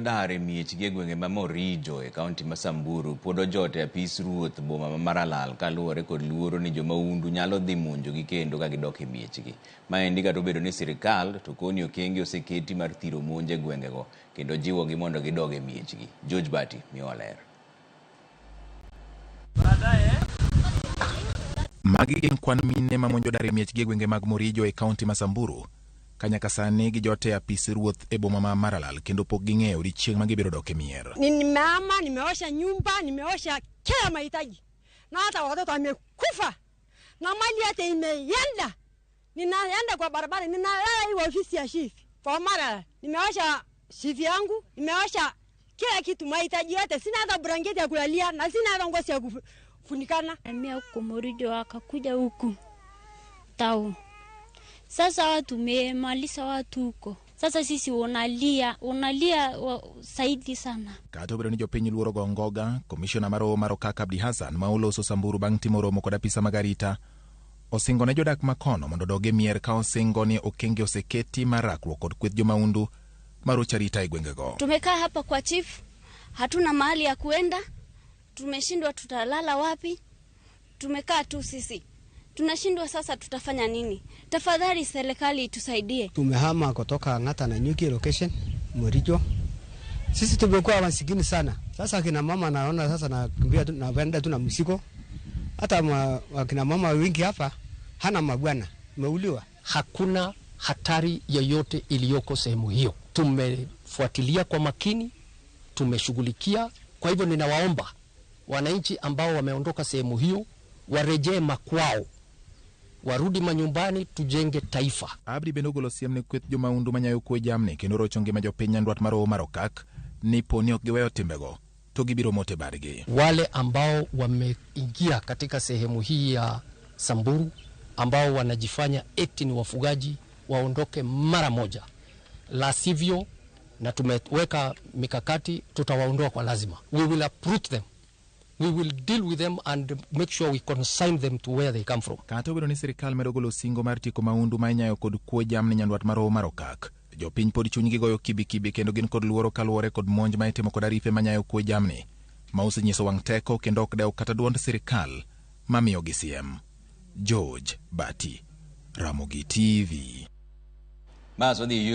Dar e miechgi e gwenge ma Morijo e kaunti ma Samburu pod ojot e apis ruoth boma ma Maralal kaluwore kod luoro ni jomaundu nyalo dhi monjogi kendo ka gidok e miechgi. Maendi kata obedo ni sirikal to koni okenge oseketi mar thiro monj e gwengego kendo jiwogi mondo gidog e miechgi. George Bati miyowa ler. Magi gin kwan mine ma monjo dar e miechgi e gwenge mag Morijo e kaunti ma Samburu ka nyaka sani gijot e apis ruoth e boma ma Maralal kendo pok ging'eyo odiechieng' ma gibiro dok e mier. Nimehama, nimeosha nyumba, nimeosha kila mahitaji, na hata watoto wamekufa na mali yote imeenda. Ninaenda kwa barabara, ninalala hii ofisi ya chief kwa Maralal. Nimeosha chief yangu, nimeosha kila kitu, mahitaji yote. Sina hata blanketi ya kulalia na sina hata ngozi ya kufunikana. Mia huko Morijo akakuja huku tao. Sasa watu memaliza watu huko. Sasa sisi unalia, unalia zaidi sana. Kata obedo ni jopiny luoro go ngoga, komishona mar roho mar Okak Abdi Hassan ma oloso Samburu bang' timo romo kod apisa mag arita osingo ne jodak makono mondo odog e mier ka osingo ni okenge oseketi mar rakruok kod kweth jomaundu marocho arita e gwengego. Tumekaa hapa kwa chief, hatuna mahali ya kuenda, tumeshindwa tutalala wapi, tumekaa tu sisi tunashindwa sasa, tutafanya nini? Tafadhali serikali itusaidie. Tumehama kutoka Ng'ata na Nyuki location Morijo. Sisi tumekuwa masikini sana. Sasa kina mama naona sasa nakimbia tu napenda tu na msiko. Hata kina mama wengi hapa hana mabwana, meuliwa. Hakuna hatari yoyote iliyoko sehemu hiyo. Tumefuatilia kwa makini, tumeshughulikia. Kwa hivyo ninawaomba wananchi ambao wameondoka sehemu hiyo warejee makwao, warudi manyumbani, tujenge taifa. Abdi bende ogolo siem ne kweth jomaundu manyayo kwe jamni kendo rocho ngima jopiny nyandwat mar roho mar Okak ni po ni ok giweyo timbego to gibiro mote badgi. Wale ambao wameingia katika sehemu hii ya Samburu ambao wanajifanya eti ni wafugaji waondoke mara moja, la sivyo, na tumeweka mikakati, tutawaondoa kwa lazima. We will uproot them. We will deal with them and make sure we consign them to where they come from. Kata obedo ni sirikal medo golo singo mar tieko maundu ma inyayo kod kuo jamni nyandwat mar roho mar Okak, jopiny pod chunygi goyo kibikibi kendo gin kod luoro kaluwore kod monj ma itimo kod arife manyayo kuo jamni ma osenyiso wang' teko kendo ok dew kata duond sirikal mamiyogi siem. George Bati, Ramogi TV. Bas wadhi.